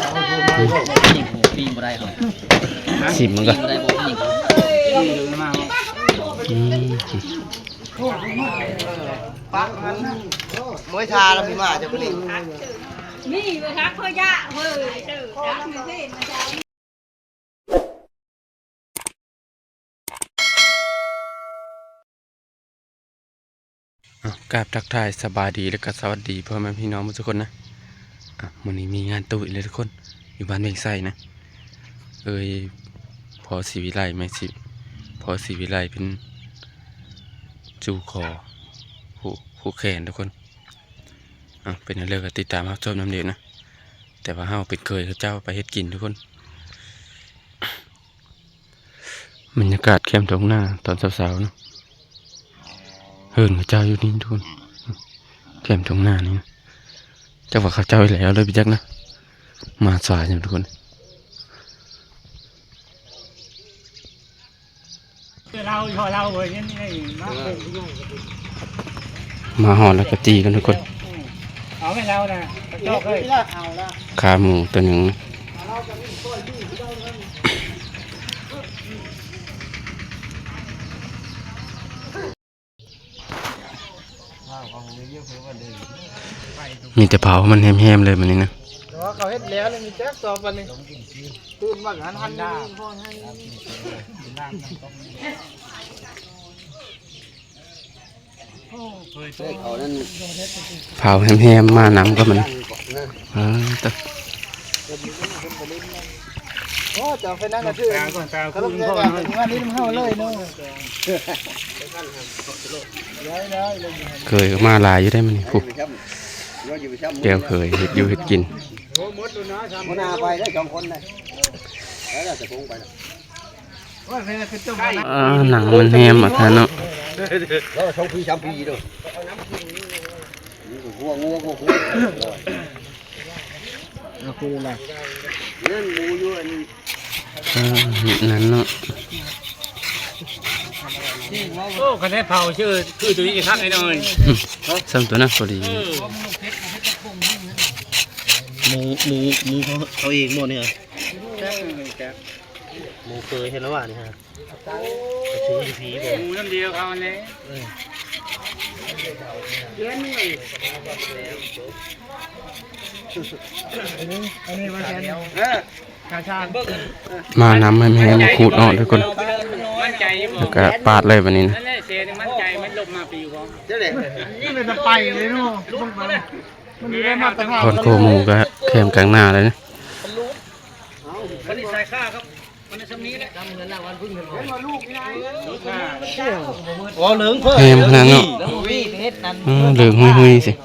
ປີ້ງບໍ່ໄດ້ເຮົາ ຊິມມັນກ່ອນ ປີ້ງບໍ່ໄດ້ບໍ່ປີ້ງ ອືມ ມວຍທ່າລະມີມາຈາກຜູ້ນີ້ ມີບໍ່ທັກເຂົາຢາກເວີຍ ຈັກມີເພງມາຈາກ ອ່ະ ກາບທັກທາຍສະບາຍດີ ແລະກະສະຫວັດດີພໍ່ແມ່ພີ່ນ້ອງໝົດທຸກຄົນນະ. ອ່ະ ມື້ນີ້ມີງານຕູ້ອີກແລ້ວທຸກຄົນ ຢູ່ບ້ານວຽງໄຊນະ ເອີຍ ພໍ່ສີວິໄລ ແມ່ສີ ພໍ່ສີວິໄລເພິ່ນສູ່ຂໍຜູກ ຜູກແຂນທຸກຄົນ. ອ່ະ ເປັນຫຍັງເລີກະຕິດຕາມຮັບຊົມນຳເດີນະ ແຕ່ວ່າເຮົາເປັນເຂີຍເຂົາເຈົ້າໄປເຮັດກິນທຸກຄົນ. ບັນຍາກາດແຄມທົ່ງນາຕອນເຊົ້າໆເນາະ ເຮືອນເຂົາເຈົ້າຢູ່ນີ້ທຸກຄົນ ແຄມທົ່ງນານີ້ນະ ຈັກວ່າເຂົາເຈົ້າແລ້ວເລີຍໄປຈັກນະ ມາສາຍຢູ່ທຸກຄົນ. ມາຮອດແລ້ວກະຈີ່ກັນທຸກຄົນ ເອົາໄປແລ້ວນະ ຂາໝູຕົວໜຶ່ງ. ມີແຕ່ເຜົາ ມັນແຮມໆເລີຍມື້ນີ້ນະ ແຕ່ວ່າເຂົາເຮັດແລ້ວແລ້ວ ມີແຈັກຕໍ່ປານນີ້ ຕື່ນມາກຫັ້ນຫັ້ນນີ້ພໍໃຫ້ ເຜົາແຮມໆ ມານຳກໍມັນ ເອີ ໂອ້ ເຈົ້າໄປນັ້ນນະ ຖືກ ຕາກ່ອນ ຕາ ເຂົາລົງແຈກ ເຂົາເລີຍເນາະ. ເຂີຍກໍມາຫຼາຍຢູ່ເດ້ມື້ນີ້ ຜູ້ ແກ້ວເຂີຍເຮັດຢູ່ເຮັດກິນ ຫົວໜ້າໄປເດ້ສອງຄົນນະ ໄປແລ້ວ ຕະໂກນໄປ ອ່າ ໜັງມັນແຮມອະທ່ານເນາະ ແລ້ວສອງປີສາມປີເດີ ຫົວງົວ ຫົວ ຫົວ ເອົາຄືນລະ ນັ້ນໝູຢູ່ອັນ ອ່າ ນັ້ນເນາະ ໂອ້ ຄັນໄດ້ເຜົາຊື່ ຄືຕົວນີ້ຄັກໄອ້ນ້ອຍ ສ່ຳຕົວນັ້ນພໍດີ ເອີ ໝູ ໝູ ໝູເຂົາ ເຂົາເອງບໍ່ນີ້ ໝູເຄີຍເຫັນແລ້ວວ່ານີ້ຮະ ໝູນຳດຽວເຂົາແຫຼະ ເອີ ອັນນີ້ວ່າແຊນ ເອີ ມານຳແຮມໆ ມາຂູດເນາະທຸກຄົນ ແລ້ວກະປາດເລີຍບາດນີ້ນະ ນັ້ນແຫຼະ ເຊນໝັ້ນໃຈ ມັນລົບມາປີບໍ່ ນີ້ເປັນຕາໄປເລີຍເນາະ ມັນມີໄດ້ມາດຕະຖານ ຄອນໂຄໝູກະແຄມກາງໜ້າເລີຍນະ ເອົາ ບັດນີ້ສາຍຄ້າຄັບ ມັນຊຳນີ້ແຫຼະ ເຫັນວ່າລູກນີ້ນະ ໂອ້ ເຫຼືອງເພີ່ມ ແຮມຂະໜາດເນາະ ເອີ ເຫຼືອງຫຸຍໆ ຊິ ກ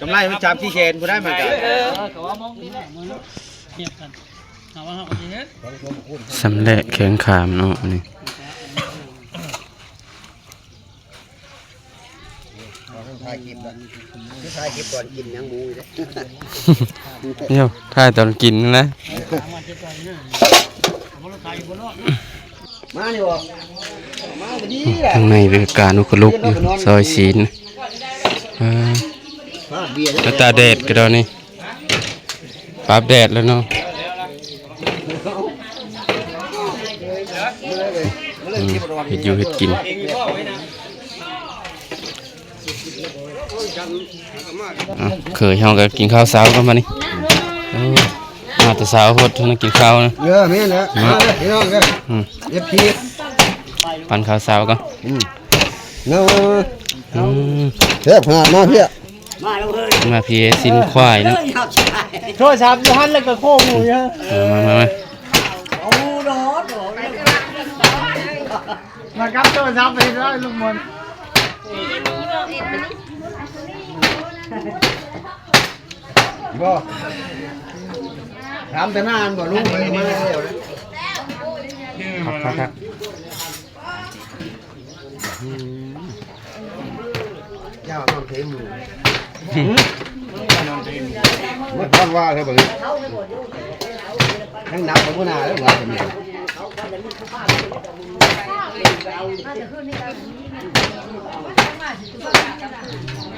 ຳໄລມັນສາມສີ່ແສນພຸ້ນໄດ໋ ມັນກະ ເອີ ກະວ່າມອງນີ້ແຫຼະ ສຳແລະແຂວງຂາມເນາະ ອັນນີ້ ຖ່າຍຄລິບແລ້ວ ຖ່າຍຄລິບຕອນກິນຫຍັງໝູຢູ່ເດ້ ໂຍ ຖ່າຍຕອນກິນນະ ມານີ້ບໍ່ ມາບໍ່ດີແຫຼະ ທາງໃນເວການຸກະລຸກຢູ່ ຊອຍຊີ້ນ ເອີ ແລ້ວຕາແດດກະດອນນີ້ ປາບແດດແລ້ວເນາະ ອືມ ເຮັດຢູ່ເຮັດກິນ ອ່ະ ເຂີຍເຮົາກໍກິນເຂົ້າເຊົ້າກ່ອນບາດນີ້ ເອີ ມາແຕ່ເຊົ້າໂພດ ເພິ່ນກິນເຂົ້ານະ ເອີ ແມ່ນແລ້ວ ມາເດີພີ່ນ້ອງເດີ ອືມ ເອັຟຊີ ປັນເຂົ້າເຊົ້າກ່ອນ ອືມ ເນາະ ອືມ ແຊບຂະໜາດ ມາເພຍ ມາເພຍຊີ້ນຄວາຍເນາະ ໂທລະສັບຢູ່ຫັ້ນແລ້ວກໍໂຄໝູຢູ່ ມາ ມາ ມາ ມາກັບໂທລະສັບໄປເຮັດໄດ້ລູກມອນ ບໍ່ ຖາມແຕ່ນານບໍ່ ລຸງໄປມາແລ້ວນະ ຄັກໆ ອືມ ຢ່ານອນເພໝູ່ ໝົດວັນວ່າແທ້ບັດນີ້ ແຮງໜັກກວ່າມື້ໜ້າແລ້ວວ່າກັນນີ້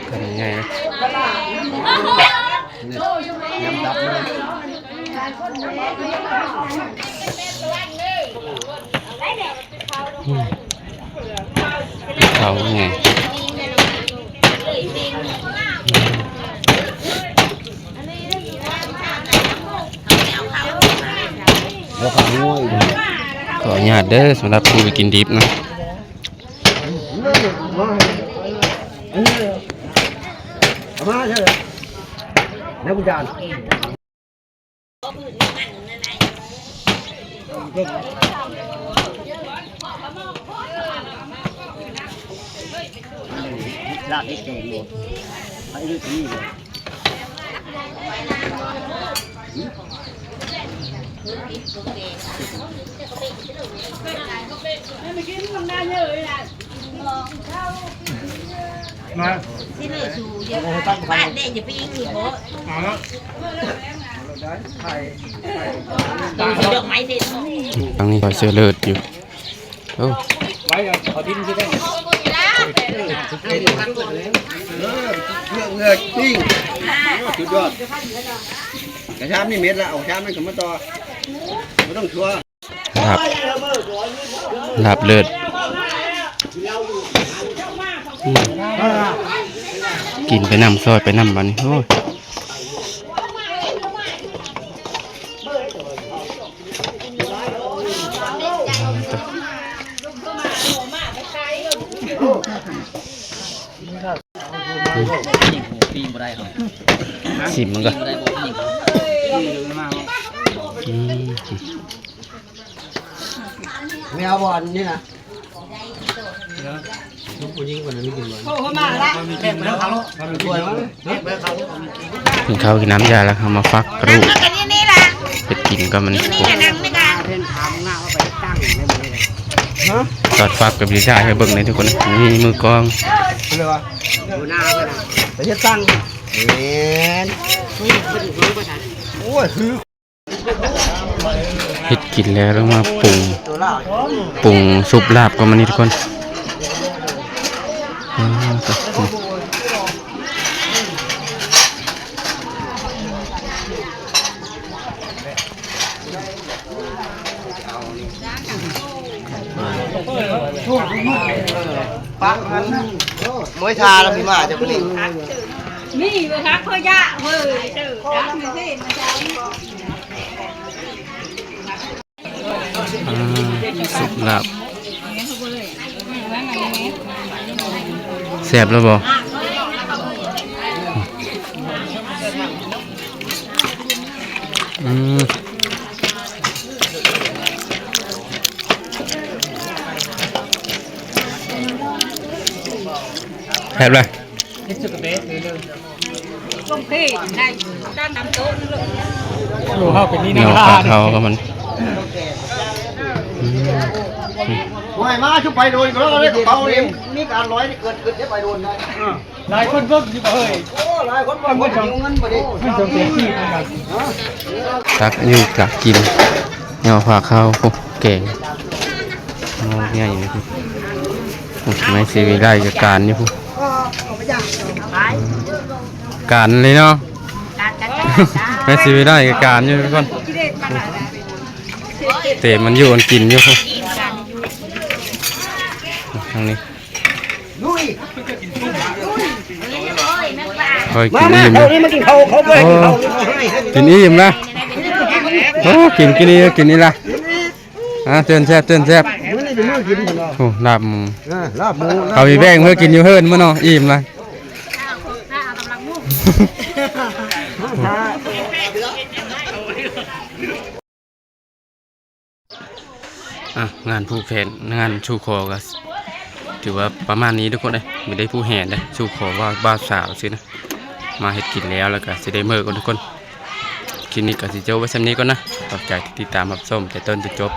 ເປັນໄງ? ຍຳດັບເລີຍ ເຂົ້າແນ່ ຂໍອະນຸຍາດເດີ ສຳລັບຜູ້ໄປກິນດິບນະ. ເອົາມາເດີ ແນວບຸນຈານ ລາບເຮັດແກງບໍ່ ໄປເຮັດນີ້ບໍ່. ມາ ຊິເລີຍສູ່ ຢ່າ ບ້ານແດ່ ຢ່າໄປອີກຄືໂພດ ເອົາລະ ດອກໄມ້ເດັດ ທາງນີ້ຂ້ອຍເຊື່ອເລີດຢູ່. ໂອ້ ໄວ້ເອົາດິນຊິໄດ້ ເອີ ເງືອກ ເງືອກ ປີ້ງ ສຸດຍອດ ກະຊາມນີ້ເມັດລະ ເອົາຊາມນັ້ນເຂົ້າມາຕໍ່ ບໍ່ຕ້ອງທົ່ວ ລາບ ລາບເລີດ ອືມ ກິນໄປນຳ ຊອຍໄປນຳບາດນີ້ ໂອ້ຍ. ຊີມມັນກ່ອນ ອືມ ແມ່ເອົາບໍ່ອັນນີ້ນະ? ລູກຜູ້ຍິງຄົນນັ້ນມີກິນບໍ່? ໂອ້ ມາລະ ແບ່ງໄປເຂົາ ກິນເຂົ້າກິນນ້ຳຢາແລ້ວ ເຮົາມາຟັກກະດູກ ເຮັດກິນກ່ອນມັນ ຮະ ຕອນຟັກກະບໍ່ໄດ້ຖ່າຍໃຫ້ເບິ່ງເລີຍທຸກຄົນ ນີ້ມືກອງ ເປັນໄງວະ? ຫົວໜ້າເພິ່ນນະ ໄປເຮັດຕັ້ງ ແມ່ນ ໂອ້ຍ ຄື ເຮັດກິນແລ້ວ ລະມາປຸງ ປຸງຊຸບລາບກ່ອນ ມານີ້ທຸກຄົນ ປັກມັນ ມວຍທ່າລະມີມາຈາກຜູ້ນີ້ ມີບໍ່ທັກເຂົາຢາກເວີຍ ເຈີຈັກມີເພນມາຈາກ ອ່າ ສຸກລາບ ແຊບແລ້ວບໍ່? ອືມ ແຊບເລີຍ. ໂອ້ ເຮົາເປັນນີ້ນະ ເຮົາກັບມັນ ອືມ ໂອ້ຍ ມາຊຸໄປໂດນກໍແລ້ວ ເອົາເອົາ ມີການລອຍເກີດຂຶ້ນໄດ້ໄປໂດນໄດ້ ຫຼາຍຄົນເບິ່ງຢູ່ບໍ່ເຮີ້ຍ ໂອ້ ຫຼາຍຄົນເບິ່ງ ເງິນບໍ່ໄດ້ ມັນຕ້ອງເປັນທີ່ນຳກັນ ຕັກຢູ່ຕັກກິນ ຍໍພາເຂົ້າ ໂອ້ ແກງ ໝໍ້ໃຫຍ່ເລີຍ ໄມ້ສີວິໄລກໍການຢູ່ພຸ້ນ ການເລີຍເນາະ ແມ່ສີວິໄລກໍການຢູ່ທຸກຄົນ ເຕມມັນຢູ່ອັນກິນຢູ່ພຸ້ນ ທາງນີ້ ຄ່ອຍກິນອີ່ມ ມາ ມາ ເຂົ້ານີ້ມາກິນເຂົ້າ ເຂົ້າບໍ່ໃຫ້ກິນເຂົ້າ ໂອ້ ກິນອີ່ມນະ ໂອ້ ກິນ ກິນອີ່ມ ກິນອີ່ມລະ ອ່າ ເຊີນແຊບ ເຊີນແຊບ ມື້ນີ້ເປັນມື້ກິນເພິ່ນວ່າ ໂອ້ ລາບໝູ ເອີ ລາບໝູ ເຂົາມີແບ່ງເພື່ອກິນຢູ່ເຮືອນມື້ເນາະ ອີ່ມລະ ອ່ະ ງານຜູກແຂນ ງານສູ່ຂໍກໍຖືວ່າປະມານນີ້ທຸກຄົນເອີຍ ມີແຕ່ຜູກແຂນເດ້ ສູ່ຂໍວ່າບ່າວສາວຊື່ນະ ມາເຮັດກິນແລ້ວ ແລ້ວກໍຊິໄດ້ເມືອກ່ອນທຸກຄົນ ຄລິບນີ້ກໍຊິຈົບໄວ້ສ່ຳນີ້ກ່ອນນະ ຂອບໃຈທີ່ຕິດຕາມຮັບຊົມແຕ່ຕົ້ນຈົນຈົບ